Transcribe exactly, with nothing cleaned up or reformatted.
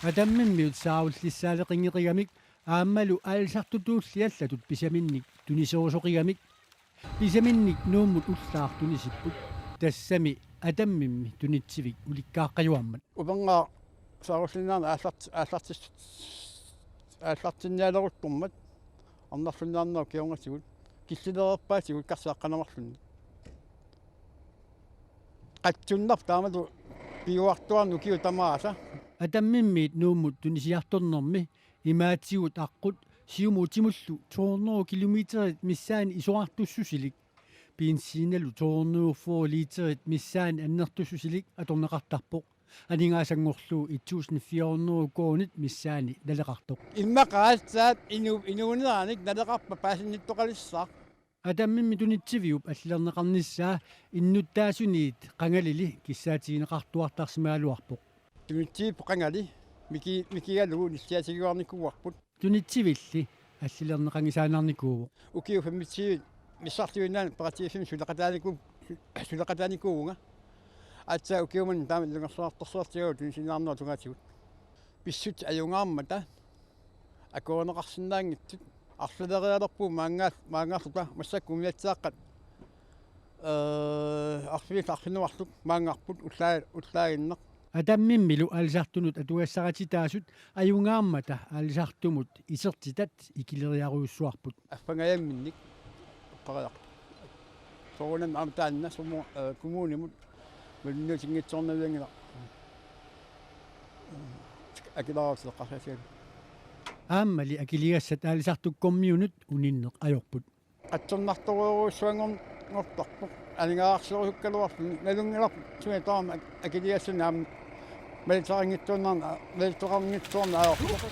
Atammimmiut saarullissaaleqinngeqigamik aammalu aalisartutulli allatut pisaminnik tuniserusoqigamik. Pisaminnik Nuummut ullaaq tunisipput. Tassami Atammimmi tunitsivik ulikkaaqqajuarmat. Upernaaq saarullinnaarneq aallart-, aallartis-, aallartinnialeruttormat arnarlunnaarnerup kingornatigut killilereerpaatigut karseqqanemarlunni. Qatsunnarpoq taamatut piuartuarneq ukiut tamaasa. Atammimmiit Nuummut tunisiartornermi imaatigut aqqut Siumutimullu to hundrede kilometerit missaanni isorartussusilik, benzininalu to hundrede fyrre literit missaanni annertussusilik atorneqartarpoq. Aningaasanngorlugu et tusind fire hundrede koruunit missaanni naleqartoq. Immaqa aatsaat inu-, inuuneranik naleqarpat paasinnittooqalissaaq. Atammimmi tunitsiviup allilerneqarnissaa innuttaasuniit qangalili kissaatigineqartuartarsimagaluarpoq. Tunitsiviup qangali miki-, mikigalugu nissiatigiuarnikuuarput. Tunitsivilli allilerneqanngisaannarnikuuvoq. Ukiut femogtyve missartuinnaani peqatigiissummik suleqataaniku-, suleqataanikuuvunga. Aatsaat ukiumut taama ilungersunartorsiortigalugu tunisiinnarnerup tungaatigut. Pissutsit ajungaarmata akuerineqarsinnaanngitsut arlalerialerpugut maanngaa-, maanngarluta massakkut umiatsiaaqqat, ee, arfineq-, arfineq-marluk maanngarput ullaa-, ullaaginnaq. Atammimmilu aalisartunut atugassarititaasut ajungaarmata aalisartumut isertitat ikileriarujussuarput. Affangajamminnik eqqoriarput. Soorunami aamma taanna sumut, ee, kommunimut malinnaanngitsoornavianngilaq. Akileraarutilleqarsimassagaluarlugu. Aammali akiligassat aalisartukkormiunut uninneq ajorput. Qatsernartorujussuanngortarpoq. Aningaasarsiorusukkaluarluni nalunngilarput sumi taama ak-, akiligassanik aamma malitseqanngitsoornarneq, malitseqanngitsoorneq ajorpoq.